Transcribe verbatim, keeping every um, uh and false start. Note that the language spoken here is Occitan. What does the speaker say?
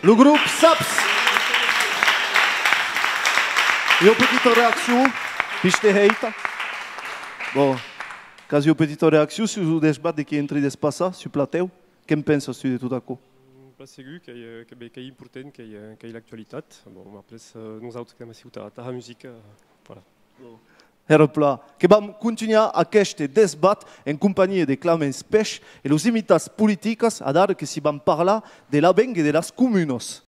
Lo grop Saps! Ua petita reaccion, piste heita. Bon, quasi ua petita reaccion sus lo desbat de qui entri de passar sul platèu. Que'n pensas tu de tot aquò? Plan segur qu'ei, eh, que, ben, qu'ei important, qu'ei, eh, qu'ei l'actualitat. Bon, après, eh, nosautres qu'èm ací tà, tà la musica, eh, voilà. Hèra plan. Que vam contunhar aqueste desbat en companhia de Clamenç Pech e los invitats politicas, adara que si vam parlar de l'avenc e de las comunas.